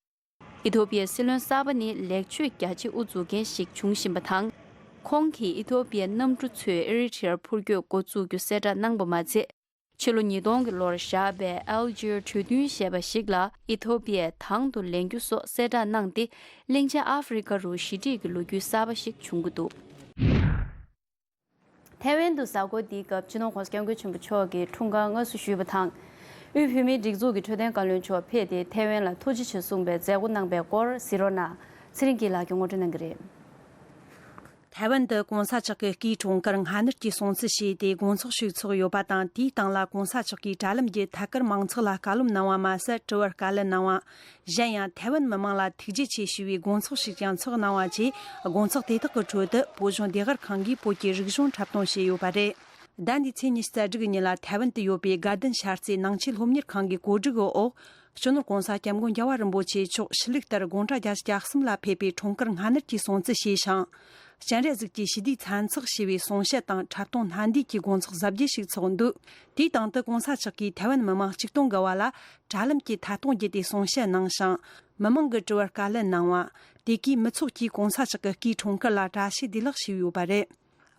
ཨི་ཐོ་པི་ཡའི་སྲིད་བློན་གསར་པ་ནི་ལེགས་བཅོས་རྒྱ་ཆེ་དབུ་འཛུགས་མཁན་ཞིག་འབྱུང་བཞིན་པ་དང་། ཁོང་གིས་ཨི་ཐོ་པི་ཡའི་གནམ་གྲུ་ཚོས་ཨེ་རི་ཊི་རི་ཡར་འཕུར་སྐྱོད་འགོ་བཙུགས་རྒྱུ་གསལ་བསྒྲགས་གནང་པ་མ་ཚད། ཕྱི་ལོ་ཉིས་སྟོང་གི་ལོར་བཞག་པའི་ཨལ་ཇིར་གྲོས་མཐུན་ཞེས་པ་ཞིག་ལ་ཨི་ཐོ་པི་ཡས་དང་དུ་ལེན་རྒྱུ་སོགས་གསལ་བསྒྲགས་གནང་སྟེ། གླིང་ཆེན་ཨ་ཧྥེ་རི་ཁ་རུ་ཞི་འགྲིག་གི་ལོ་རྒྱུས་གསར་པ་ཞིག་བྱུང་གི་འདུག་ཐའེ་ཝན་དུ་གཟའ་འཁོར་འདིའི་སྐབས་སྤྱི་ནོར་༸གོང་ས་༸སྐྱབས་མགོན་ཆེན་པོ་མཆོག་གིས་འཁྲུངས་སྐར་མངའ་གསོལ་ཞུས་པ་དང་། དབུས་བོད་མིའི་སྒྲིག་འཛུགས་ཀྱི་འཕྲོད་བསྟེན་བཀའ་བློན་མཆོག་ཕེབས་ཏེ་ཐའེ་ཝན་ལ་ཐུགས་རྗེ་ཆེ་གསུངས་པའི་མཛད་སྒོ་གནང་པའི་སྐོར་གཟིགས་རོགས་གནང་། ཚེ་རིང་སྐྱིད་ལགས་ཀྱིས་ངོ་སྤྲོད་གནང་གི་རེད། ཐའེ་ཝན་དུ་གོང་ས་མཆོག་གི་སྐུའི་འཁྲུངས་སྐར་མངའ་གནས་ཀྱི་སྲུང་བརྩི་བྱས་ཏེ་དགོང་ཚོགས་ཤིག་ཚོགས་ཡོད་པ་དང་། དེའི་སྟེང་ལ་གོང་ས་མཆོག་གིས་དྲ་ལམ་བརྒྱུད་ཐད་ཀར་མང་ཚོགས་ལ་བཀའ་སློབ་གནང་བ་མ་ཟད། དྲི་བར་བཀའ་ལན་གནང་བ། གཞན་ཡང་ཐའེ་ཝན་མི་མང་ལ་ཐུགས་རྗེ་ཆེ་ཞུ་བའི་དགོང་ཚོགས་ཤིག་ཀྱང་ཚོགས་གནང་བ་བཅས། དགོང་ཚོགས་དེ་དག་གི་ཁྲོད་དུ་བོད་གཞུང་ལྟེ་བ་ཁང་གིས་བོད་ཀྱི་རིག་གཞུང་འཁྲབ་སྟོན་བྱས་ཡོད་པ་རེད། ཟླ་འདིའི་ཚེས་ཉི་ཤུ་རྩ་དྲུག་ཉིན་ལ་ཐའེ་ཝན་དུ་ཡོད་པའི་དགའ་ལྡན་ཤར་རྩེ་ནང་ཆོས་སློབ་གཉེར་ཁང་གི་གོ་སྒྲིག་གི་འོག་སྤྱི་ནོར་༸གོང་ས་༸སྐྱབས་མགོན་རྒྱལ་བ་རིན་པོ་ཆེ་མཆོག་ཕྱི་ལུགས་ལྟར་དགུང་གྲངས་བརྒྱད་ཅུ་གྱ་གསུམ་ལ་ཕེབས་པའི་འཁྲུངས་སྐར་མངའ་གནས་ཀྱི་སྲུང་བརྩི་བྱས་ཤིང་། སྤྱན་རས་གཟིགས་ཀྱི་ཞི་བདེའི་མཚན་ཚོགས་ཞེས་པའི་གསུང་བཤད་དང་འཁྲབ་སྟོན་སྣ་འདུས་ཀྱི་དགོང་ཚོགས་གཟབ་རྒྱས་ཤིག་ཚོགས་འདུག་དེའི་སྟེང་དུ་༸གོང་ས་མཆོག་གིས་ཐའེ་ཝན་མི་མང་གཅིག་སྟོང་བརྒལ་བ་ལ་དྲ་ལམ་གྱི་ཐད་གཏོང་བརྒྱུད་དེ་གསུང་བཤད་གནང་ཞིང་། མི་མང་གི་དྲི་བར་བཀའ་ལན་གནང་བ། དེ་གའི་མི་ཚོགས་ཀྱིས་༸གོང་ས་མཆོག་གི་སྐུའི་འཁྲུངས་སྐར་ལ་བཀྲ་ཤིས་བདེ་ལེགས་ཞུས་ཡོད་པ་རེད།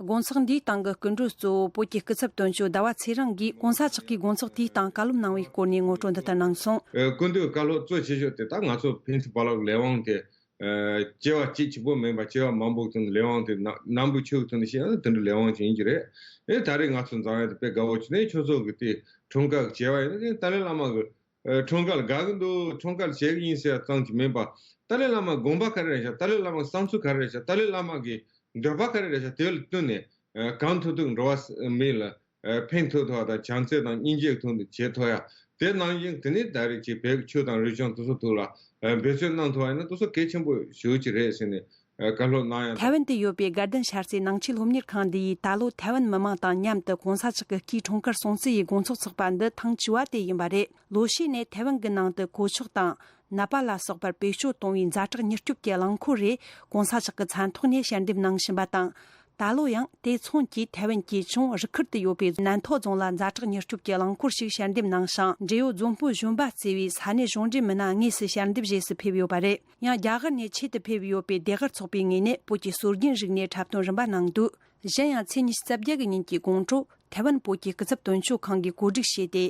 དགོང་ཚོགས་འདིའི་སྟེང་གི་སྐུ་མགྲོན་གཙོ་བོ་བོད་ཀྱི་སྐུ་ཚབ་དོན་གཅོད་ཟླ་བ་ཚེ་རིང་གིས་༸གོང་ས་མཆོག་གིས་དགོང་ཚོགས་དེའི་སྟེང་བཀའ་སློབ་གནང་བའི་སྐོར་ནས་ངོ་སྤྲོད་འདི་ལྟར་གནང་སོང་། ཨ། སྐུ་མདུན་བཀའ་སློབ་གཙོ་ཆེ་ཤོས་དེ་ད་ང་ཚོ་ཕན་ཚུན་བར་ལ་ལས་དབང་དེ། ཨ། སྐྱེ་བ་གཅིག་གཅིག་པོ་མིན་པ་སྐྱེ་བ་མང་པོ་གི་ཐོག་ནས་ལས་དབང་དེ་ན་ནམ་བུ་ཆུ་གི་ཐོག་ནས་བཤད་ན་དེ་འདྲ་ལས་དབང་ཅིག་ཡིན་གྱི་རེད། ཨེ། ད་རེས་ང་ཚོ་འཛོམས་ཡ་དེ་དཔེ་དགའ་བོ་བྱུང་ནས་ཁྱོད་ཚོ་གི་དེ་འཁྲུངས་སྐར་གྱི་བྱ་བ་ཡིན་ན་ཏཱ་ལའི་བླ་མ་གི། ཨ། འཁྲུངས་སྐར་ལ་དགའ་གི་འདུག་འཁྲུངས་སྐར་བྱེད་ཀྱི་ཡིན་ཟེར་ཙམ་གྱི་མིན་པ། ཏཱ་ལའི་བླ་མ་དགོངས་པ་ག་རེ་རེད་ཤག་ཏཱ་ལའི་བླ་མ་བསམ་ཚུལ་ག་རེ་རེད་ཤག་ཏཱ་ལའི་བླ་མ་གི་འདོད་པ་ག་རེ་རེད་ཤག་དེ་ལ་བསྟུན་ནས། ཨ། གང་ཐུབ་ཐུབ་འགྲོ་བ་མི་ལ། ཨ། ཕན་ཐོགས་ཐུབ་པ་དང་བྱམས་བརྩེ་དང་སྙིང་རྗེ་གི་ཐོག་ནས་བྱེད་ཐུབ་ཡ། དེ་ནང་བཞིན་དེ་ནས་ད་རེས་ཀྱི་བོད་ཀྱི་ཆོས་དང་རིག་གཞུང་དེ་ཚོ་ཐོག་ལ། ཨ། འབད་བརྩོན་གནང་ཐུབ་པ་ཡིན་ན་དེ་ཚོ་གལ་ཆེན་པོ་ཞེ་པོ་ཅིག་རེད་ཟེར་ནས། ཨ། བཀའ་སློབ་གནང་ཡ། ཐའེ་ཝན་དུ་ཡོད་པའི་དགའ་ལྡན་ཤར་རྩེའི་ནང་ཆོས་སློབ་གཉེར་ཁང་འདི་ཡིས་ད་ལོ་ཐའེ་ཝན་མི་མང་དང་མཉམ་དུ་༸གོང་ས་མཆོག་གི་སྐུའི་འཁྲུངས་སྐར་སྲུང་བརྩི་ཡི་དགོང་ཚོགས་ཚོགས་པ་འདི་ཐེངས་བཅུ་བ་དེ་ཡིན་པ་རེད། ལོ་ཤས་ནས་ཐའེ་ཝན་གྱི་ནང་དུ་གོ་མཆོད་དང་ནད་པ་ལ་སོགས་པར་བེད་སྤྱོད་གཏོང་བའི་ཛ་དྲག་མྱུར་སྐྱོབ་ཀྱི་རླངས་འཁོར་རེ་༸གོང་ས་མཆོག་གི་མཚན་ཐོག་ནས་ཞལ་འདེབས་གནང་བཞིན་པ་དང་། ད་ལོ་ཡང་དེ་མཚུངས་ཀྱིས་ཐའེ་ཝན་གྱི་ཅུང་རི་ཁུལ་དུ་ཡོད་པའི་ནན་ཐོ་རྫོང་ལ་ཛ་དྲག་མྱུར་སྐྱོབ་ཀྱི་རླངས་འཁོར་ཞིག་ཞལ་འདེབས་གནང་ཞིང་། འབྲེལ་ཡོད་རྫོང་དཔོན་གཞོན་པ་གཙོས་པའི་ས་གནས་གཞུང་འབྲེལ་མི་སྣ་དངོས་སུ་ཞལ་འདེབས་བཞེས་སུ་ཕེབས་ཡོད་པ་རེད། ཡང་རྒྱ་གར་ནས་ཆེད་དུ་ཕེབས་ཡོད་པའི་སྡེ་ཁག་ཚོགས་པའི་ངོས་ནས་བོད་ཀྱི་སྲོལ་རྒྱུན་རིག་གནས་འཁྲབ་སྟོན་རིམ་པ་གནང་འདུག་གཞན་ཡང་ཚེས་ཉི་ཤུ་རྩ་བརྒྱད་ཀྱི་ཉིན་གྱི་དགོང་དྲོ་ཐའེ་ཝན་བོད་ཀྱི་སྐུ་ཚབ་དོན་གཅོད་ཁང་གིས་གོ་སྒྲིག་བྱས་ཏེ།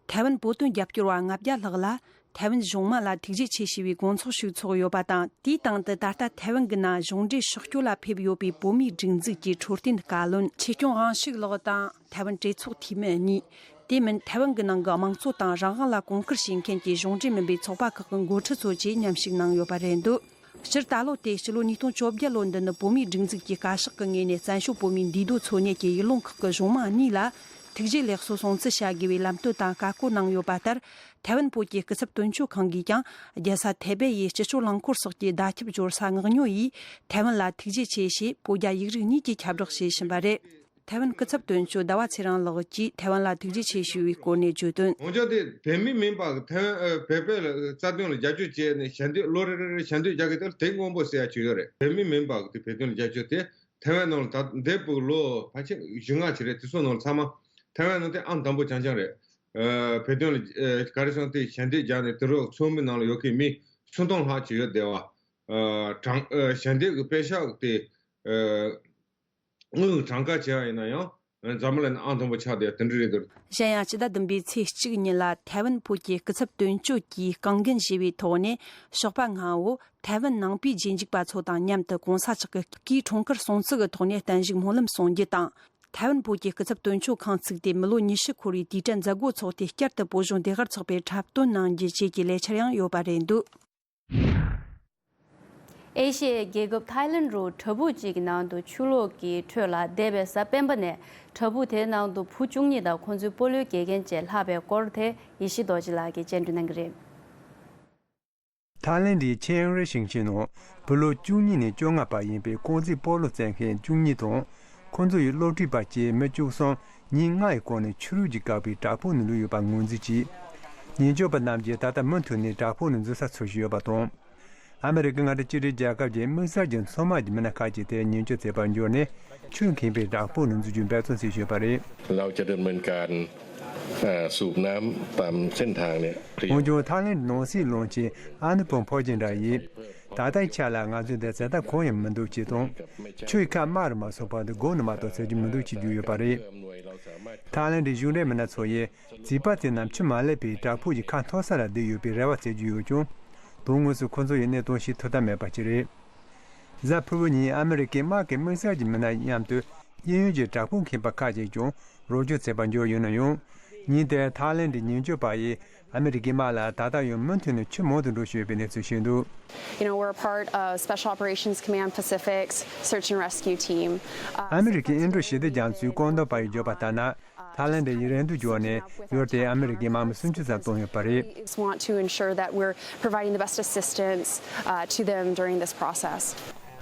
ཐའེ་ཝན་བོད་དོན་རྒྱབ་སྐྱོར་བ་ལྔ་བརྒྱ་ལྷག་ལ་ཐའེ་ཝན་གཞུང་མང་ལ་ཐུགས་རྗེ་ཆེ་ཞུ་བའི་དགོང་ཚོགས་ཤིག་ཚོགས་ཡོད་པ་དང་། དེའི་སྟེང་དུ་ད་ལྟ་ཐའེ་ཝན་གྱི་ནང་གཞུང་འབྲེལ་ཕྱག་སྐྱོད་ལ་ཕེབས་ཡོད་པའི་བོད་མིའི་སྒྲིག་འཛུགས་ཀྱི་འཕྲོད་བསྟེན་བཀའ་བློན་ཆོས་སྐྱོང་དབང་ཕྱུག་ལགས་དང་། ཐའེ་ཝན་གྲོས་ཚོགས་འཐུས་མི་གཉིས། དེ་མིན་ཐའེ་ཝན་གྱི་ནང་གི་དམངས་གཙོ་དང་རང་དབང་ལ་གོང་བཀུར་བྱེད་མཁན་གྱི་གཞུང་འབྲེལ་མིན་པའི་ཚོགས་པ་ཁག་གི་འགོ་ཁྲིད་ཚོ་བཅས་མཉམ་ཞུགས་གནང་ཡོད་པ་རེད་འདུག་སྤྱིར་ད་ལོ་དེ་སྤྱི་ལོ་ཉིས་སྟོང་བཅོ་བརྒྱད་ལོ་འདི་ནི་བོད་མིའི་སྒྲིག་འཛུགས་ཀྱི་བཀའ་ཤག་གི་ངོས་ནས་བཙན་བྱོལ་བོད་མིའི་འདུས་སྡོད་འཚོ་གནས་ཀྱི་ཡུལ་ལུང་ཁག་གི་གཞུང་མང་གཉིས་ལ་ཐུགས་རྗེ་ལེགས་གསོལ་སྲུང་བརྩི་བྱ་དགོས་པའི་ལམ་སྟོན་དང་བཀའ་བཀོད་གནང་ཡོད་པ་ལྟར། ཐའེ་ཝན་བོད་ཀྱི་སྐུ་ཚབ་དོན་གཅོད་ཁང་གིས་ཀྱང་རྒྱལ་ས་ཐའེ་པེ་ཡི་སྤྱི་སྤྱོད་རླངས་འཁོར་སོགས་ཀྱི་བརྡ་ཁྱབ་འབྱོར་ས་མངགས་ཉོ་ཡིས་ཐའེ་ཝན་ལ་ཐུགས་རྗེ་ཆེ་ཞེས་བོད་རྒྱ་ཡིག་རིགས་གཉིས་ཀྱིས་ཁྱབ་བསྒྲགས་བྱེད་བཞིན་པ་རེད། ཐའེ་ཝན་སྐུ་ཚབ་དོན་གཅོད་ཟླ་བ་ཚེ་རིང་ལགས་ཀྱིས་ཐའེ་ཝན་ལ་ཐུགས་རྗེ་ཆེ་ཞུ་བའི་སྐོར་ནས་བརྗོད་དོན། འོན་ཀྱང་དེ་བོད་མི་མིན་པ་གི་ཐའེ་ཝན། ཨ། བོད་པའི་ལ་རྩ་དོན་ལ་རྒྱབ་སྐྱོར་བྱས་ནས་ཞལ་འདེབས་ལོ་རེ་རེ་རེ་ཞལ་འདེབས་རྒྱག་གི་དེ་ལ་དེ་སྔོན་པོ་ཟེར་ཡ་ཅིག་ཡོད་རེད། བོད་མི་མིན་པ་གི་དེ་བོད་དོན་ལ་རྒྱབ་སྐྱོར་དེ་ ཐའེ་ཝན་ནང་ལ་ད་འདས་པའི་ལོ་ཕལ་ཆེར་བཞི་ལྔ་ཅིག་རེད། དེ་ཚོ་ནང་ལ་ཚང་མ་ཐའེ་ཝན་ནང་དེ་ཨང་དང་པོ་རྐྱང་རྐྱང་རེད། ཨ། བོད་དོན་ལ་ཨ་ག་རེ་ཟེར་ན་དེ་ཞལ་འདེབས་བརྒྱབ་ནས་དེ་རུ་ཚོགས་མི་ནང་ལ་ཡོད་མཁན་མི་སུམ་སྟོང་ལྷག་ཅིག་ཡོད་བསྡད་པ། ཨ། གྲངས་ཨ་ཞལ་འདེབས་ཀྱི་པེ་ཤག་དེ་ཨ་དངུལ་གྱི་གྲངས་ཀ་བྱས་པ་ཡིན་ན་ཡང་འཛམ་བུ་གླིང་ནང་ཨང་དང་པོ་ཆགས་བསྡད་པ་དེ་འདྲ་རེད་འདུག། གཞན་ཡང་སྤྱི་ཟླ་བདུན་པའི་ཚེས་གཅིག་ཉིན་ལ་ཐའེ་ཝན་བོད་ཀྱི་སྐུ་ཚབ་དོན་གཅོད་ཀྱིས་རྐང་འགན་བཞེས་པའི་ཐོག་ནས་ཞོགས་པ་སྔ་བོ་ཐའེ་ཝན་ནང་པའི་རྗེས་འཇུག་པ་ཚོ་དང་མཉམ་དུ་གོང་ས་མཆོག་གི་སྐུའི་འཁྲུངས་སྐར་སྲུང་བརྩི་གི་ཐོག་ནས་བརྟན་བཞུགས་སྨོན་ལམ་གསུང་རྒྱུ་དང་། ཐའེ་ཝན་བོད་ཀྱི་སྐུ་ཚབ་དོན་གཅོད་ཁང་ཚུགས་ཏེ་མི་ལོ་ཉི་ཤུ་འཁོར་བའི་དུས་དྲན་མཛད་སྒོ་འཚོགས་ཏེ་བསྐྱར་དུ་བོད་གཞུང་བདེ་སྒར་ཚོགས་པའི་འཁྲབ་སྟོན་གནང་རྒྱུ་བཅས་ཀྱི་ལས་འཆར་ཡང་ཡོད་པ་རེད་འདུག། ཨེ་ཤི་ཡའི་རྒྱལ་ཁབ་ཐའི་ལེན་རུ་བྲག་ཕུག་ཅིག་གི་ནང་དུ་ཆུ་ལོག་གི་ཁྲོད་ལ་འདས་པའི་གཟའ་སྤེན་པ་ནས་བྲག་ཕུག་དེའི་ནང་དུ་བུ་བཅུ་གཉིས་དང་ཁོང་ཚོའི་སྤོ་ལོའི་དགེ་རྒན་བཅས་ལྷག་པའི་སྐོར་དེ་ཡེ་ཤེས་རྡོ་རྗེ་ལགས་ཀྱིས་སྙན་སྒྲོན་གནང་གི་རེད། ཐའི་ལེན་ཌིའི་ཆེན་ཨེང་རི་ཞིང་ཆེན་ནང་བུ་ལོ་བཅུ་གཉིས་ནས་བཅོ་ལྔ་བར་ཡིན་པའི་རྐང་རྩེད་སྤོ་ལོ་རྩེད་མཁན་བཅུ་གཉིས་དང་ཁོང་ཚོ་ཡི་སློབ་ཁྲིད་པ་བཅས་མི་བཅུ་གསུམ་ཉིན་ལྔ་ཡི་གོང་ནས་ཆུ་རུད་ཀྱིས་བཀག་པའི་བྲག་ཕུག་ནང་ལུས་ཡོད་པར་ངོས་འཛིན་གྱིས། ཉེན་བཅོལ་བ་རྣམས་ཀྱིས་ད་ལྟ་མུ་མཐུད་ནས་བྲག་ཕུག་ནང་འཛུལ་ས་འཚོལ་བཞིན་ཡོད་པ་དང་། ཨ་མི་རི་ཀའི་མངའ་སྡེ་གཅིག་སྒྲིལ་རྒྱལ་ཁབ་ཀྱི་དམིགས་བསལ་གྱི་མཚོ་དམག་གི་མི་སྣ་ཁག་ཅིག་དེར་ཉེན་བཅོལ་བྱེད་པར་འབྱོར་ནས་ཆུ་འཁེངས་པའི་བྲག་ཕུག་ནང་འཛུལ་རྒྱུའི་འབད་བརྩོན་བྱེད་བཞིན་ཡོད་པ་རེད། เราจะดำเนินการเอ่อสูบน้ำตามเส้นทางเนี่ย འོན་ཀྱང་ཐའི་ལེན་ནང་སྲིད་བློན་ཆེན་ཨ་ནུ་པུན་ཕོ་ཇེན་དྲ་ཡིས། ད་ལྟའི་ཆ་ལ་ང་ཚོས་འདི་བྱེད་ཐབས་གང་ཡང་མི་འདུག་ཅེས་དང་། ཆུ་ཡི་ཁ་དམའ་རུ་མ་སོང་བར་དུ་སྒོ་ནས་མ་གཏོགས་བྱེད་རྒྱུ་མི་འདུག་ཅེས་བརྗོད་ཡོད་པ་རེད། ཐའི་ལེན་ཌིའི་གཞུང་འབྲེལ་མི་སྣ་ཚོ་ཡིས་རྩིས་པ་དེ་རྣམས་ཆུ་མ་ལེགས་པའི་བྲག་ཕུག་གི་ཁ་མཐོ་ས་ལ་བསྡད་ཡོད་པའི་རེ་བ་བྱེད་ཀྱི་ཡོད་ཀྱང་། དོན་དངོས་སུ་ཁོ་ཚོ་ཡི་གནས་སྟངས་ཤེས་ཐུབ་ཐབས་མེད་པ་ཞིག་རེད། གཟའ་ཕུར་བུ་ཉིན་ཨ་མི་རི་ཀའི་དམག་གི་དམིགས་བསལ་གྱི་མི་སྣ་མཉམ་དུ་གཡས་གཡོན་གྱི་བྲག་ཕུག་མཁན་པ་ཁག་ཅིག་ཀྱང་རོགས་སྐྱོར་བྱེད་པར་འབྱོར་ཡོད་ན་ཡང་། ཉིན་དེར་ཐའི་ལེན་ཌི་ཉེན་བཅོལ་པ་ཡིས་ཨ་མི་རི་ཀའི་དམག་ལ་ད་ལྟ་ཡང་མུ་མཐུད་ནས་ཆུ་མང་དུ་འགྲོ་བཞིན་ཡོད་པའི་གནས་ཚུལ་བཤད་འདུག། You know, we're a part of Special Operations Command Pacific's search and rescue team. ཨ་མི་རི་ཀའི་ཨིན་ཌོ་ཞི་བདེ་རྒྱ་མཚོའི་རྐང་སྡོམ་པ་ཡིས་བརྗོད་པ་ལྟར་ན། ཐའི་ལན་ཌི་ཡི་རེ་འདུན་བརྒྱུད་ནས་ཡུལ་དེའི་ཨ་མི་རི་ཀའི་དམག་མི་སུམ་ཅུ་ཙམ་བཏང་ཡོད་པ་རེད། We just want to ensure that we're providing the best assistance uh, to them during this process.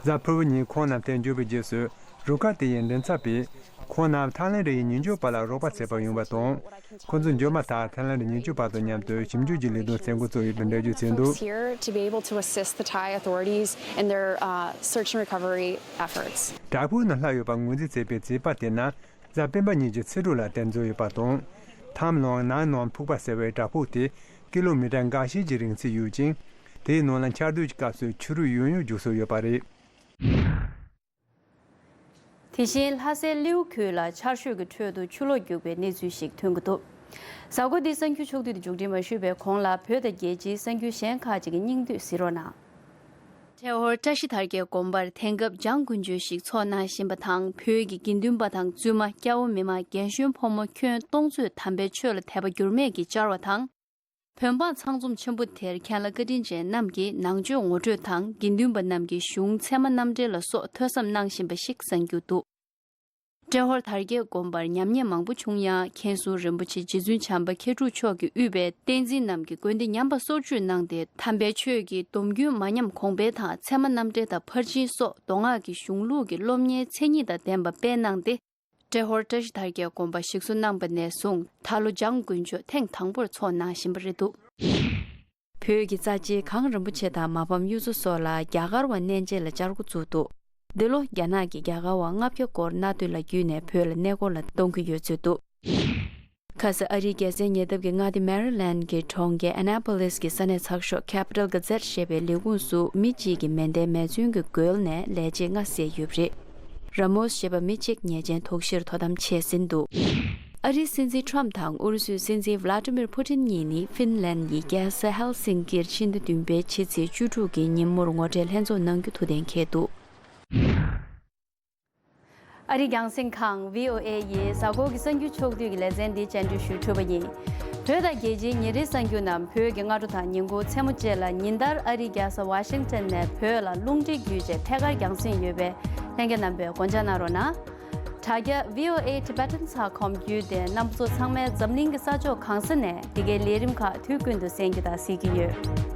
གཟའ་ཕུར་བུ་ཉིན་ཁོང་རྣམས་དེར་འབྱོར་བའི་རྗེས་སུ་རུ་ཁག་དེ་ཡི་མགྲིན་ཚབ་པས་ཁོང་རྣམས་ཐའི་ལན་ཌི་ཡི་ཉེན་བཅོལ་པ་ལ་རོགས་པ་བྱེད་པར་ཡོང་བ་དང་། ཁོང་ཚོ་འབྱོར་མ་ཐག་ཐའི་ལན་ཌི་ཉེན་བཅོལ་པ་དང་མཉམ་དུ་ཞིབ་འཇུག་གི་ལས་དོན་སེལ་འགོ་བཙུགས་ཡོད་པའི་འགྲེལ་བརྗོད་བྱས་འདུག། Folks here to be able to assist the Thai authorities in their uh, search and recovery efforts. བྲག་ཕུག་ནང་ལྷག་ཡོད་པར་ངོས་འཛིན་བྱས་པའི་རྩིས་པ་དེ་ན། གཟའ་སྤེན་པ་ཉིན་གྱི་ཚེས་དྲུག་ལ་དེར་འཛུལ་ཡོད་པ་དང་། ཐམ་ལོང་ནང་ནོན་ཕུག་པ་ཟེར་བའི་བྲག་ཕུག་དེ་ཀི་ལོ་མི་ཊར་འགའ་ཤས་ཀྱི་རིང་ཚད་ཡོད་ཅིང་། དེའི་ནང་ལ་ཆར་དུས་ཀྱི་སྐབས་སུ་ཆུ་རུད་ཡང་ཡང་རྒྱུག་སྲོལ་ཡོད་པ་རེད། དེ་བཞིན་ལྷ་སའི་ལིའུ་ཁུལ་ལ་ཆར་ཞོད་ཀྱི་ཁྲོད་དུ་ཆུ་ལོག་རྒྱུག་པའི་གནས་ཚུལ་ཞིག་ཐོན་གྱི་འདུག། གཟའ་འཁོར་འདིའི་གསར་འགྱུར་ཕྱོགས་བསྡུས་དེ་མཇུག་སྒྲིལ་མ་ཞུས་པའི་གོང་ལ་བོད་དང་རྒྱལ་སྤྱིའི་གསར་འགྱུར་གཞན་ཁག་ཅིག་གི་སྙིང་བསྡུས་གཟིགས་རོགས་གནང་། ཏྲེ་ཧོར་བཀྲ་ཤིས་དར་རྒྱས་དགོན་པར་དེང་སྐབས་འཇང་དཀོན་མཆོག་ཞིག་འཚོགས་གནང་བཞིན་པ་དང་། བོད་ཀྱི་དགེ་འདུན་པ་དང་བཙུན་མ། སྐྱ་བོ་མི་མང་། རྒན་གཞོན་ཕོ་མོ་ཁྱོན་སྟོང་ཚོས་དམ་པའི་ཆོས་ལ་དད་པ་འགྱུར་མེད་ཀྱིས་བཅར་བ་དང་། བོད་འབངས་ཚང་འཛོམས་ཆེན་པོ་དེར་མཁན་བླ་བཀའ་དྲིན་ཅན་རྣམས་ཀྱིས་ནང་ཆོས་ངོ་སྤྲོད་དང་། དགེ་འདུན་པ་རྣམས་ཀྱིས་གཞུང་ཚད་མ་རྣམ་འགྲེལ་ལ་སོགས་ཐོས་བསམ་གནང་བཞིན་པ་ཞིག་གསན་རྒྱུ་འདུག། ཏྲེ་ཧོར་དར་རྒྱས་དགོན་པར་ཉམས་ཉེས་མང་པོ་བྱུང་ཡང་། མཁན་ཟུར་རིན་པོ་ཆེ་རྗེ་བཙུན་བྱམས་པ་མཁས་གྲུབ་མཆོག་གིས་དབུས་པའི་བསྟན་འཛིན་རྣམས་ཀྱིས་དགོན་སྡེ་ཉམས་པ་སོར་ཆུད་གནང་སྟེ། དམ་པའི་ཆོས་ཀྱི་སྡོམ་རྒྱུན་མ་ཉམས་གོང་འཕེལ་དང་། ཚད་མ་རྣམ་འགྲེལ་དང་ཕར་ཕྱིན་སོགས་མདོ་སྔགས་ཀྱི་གཞུང་ལུགས་ཀྱི་སློབ་གཉེར་མཚན་ཉིད་དང་ལྡན་པ་སྤེལ་གནང་སྟེ། ཏྲེ་ཧོར་བཀྲ་ཤིས་དར་རྒྱས་དགོན་པ་ཞིག་གསོ་གནང་བ་ནས་བཟུང་། ད་ལོ་འཇང་དཀོན་མཆོག་ཐེངས་དང་པོར་འཚོགས་གནང་བཞིན་པ་རེད་འདུག། བོད་ཀྱི་རྩ་ཆེའི་གངས་རིན་པོ་ཆེ་དང་མ་ཕམ་གཡུ་མཚོ་སོགས་ལ་རྒྱ་གར་བ་གནས་མཇལ་ལ་བཅར་འགོ་བཙུགས་འདུག། འདི་ལོ་རྒྱ་ནག་གིས་རྒྱ་གར་བ་ལྔ་བརྒྱ་སྐོར་གནའ་སྡོད་ལ་བརྒྱུད་ནས་བོད་ལ་གནས་སྐོར་ལ་གཏོང་གི་ཡོད་ཚུལ་འདུག། ཁ་སང་ཨ་རིའི་རྒྱལ་སའི་ཉེ་འདབས་ཀྱི་མངའ་སྡེ་མེ་རི་ལན་གྱི་གྲོང་ཁྱེར་ཨ་ན་པོ་ལིས་ཀྱི་ས་གནས་ཚགས་ཤོག་Capital Gazette ཞེས་པའི་ལས་ཁུངས་སུ་མི་གཅིག་གིས་མེ་མདའི་མེ་མཚོན་གྱི་རྒོལ་ནས་ལས་བྱེད་ལྔ་བསད་ཡོད་པ་རེད། ར་མོས་ཞེས་པ་མི་གཅིག་ཉེས་ཅན་དོགས་གཞིར་དོ་དམ་བྱས་ཟིན་འདུག། ཨ་རིའི་སྲིད་འཛིན་ཁྲོམ་དང་ཨུ་རུ་སུའི་སྲིད་འཛིན་ཝ་ལ་ཏི་མིར་ཕུ་ཏིན་གཉིས་ནི་ཧྥིན་ལན་ཡི་རྒྱལ་ས་ཧེལ་སིང་ཀིར་ཕྱི་ཟླ་བདུན་པའི་ཕྱི་ཚེས་བཅུ་དྲུག་གི་ཉིན་མོར་ངོ་འཕྲད་ལྷན་ཚོགས་གནང་རྒྱུ་ཐུགས་གཏན་འཁེལ་འདུག། ཨ་རིའི་རྒྱང་སྲིང་ཁང་བྷི་ཨོ་ཨེ་ཡི་གཟའ་འཁོར་གྱི་གསར་འགྱུར་ཕྱོགས་བསྡུས་ཀྱི་ལེ་ཚན་འདི་སྤྱན་འབུལ་ཞུ་གྲུབ་པ་ཡིན། བོད་དང་རྒྱལ་སྤྱིའི་ཉིན་རེའི་གསར་འགྱུར་རྣམས་བོད་ཀྱི་སྔ་དྲོ་དང་ཉིན་གུང་མཚན་མོ་བཅས་ལ་ཉིན་ལྟར་ཨ་རིའི་རྒྱལ་ས་ཝ་ཤིང་ཊོན་ནས་བོད་ལ་རླུང་འཕྲིན་བརྒྱུད་བཅས་ཐད་ཀར་རྒྱང་སྲིང་ཡོད་པས་ལྷན་རྒྱས་རྣམ་པས་སྒོ་འཇགས་གནང་རོགས་གནང་། དྲ་རྒྱ་V O A Tibetan ཚགས་ཁོམ་བརྒྱུད་དེ་རྣམ་པ་ཚོ་ཚང་མས་འཛམ་གླིང་གི་ས་ཕྱོགས་གང་ས་ནས་འདི་གའི་ལས་རིམ་ཁག་དུས་ཀུན་ཏུ་གསན་རྒྱུ་དང་གཟིགས་ཀྱི་ཡོད།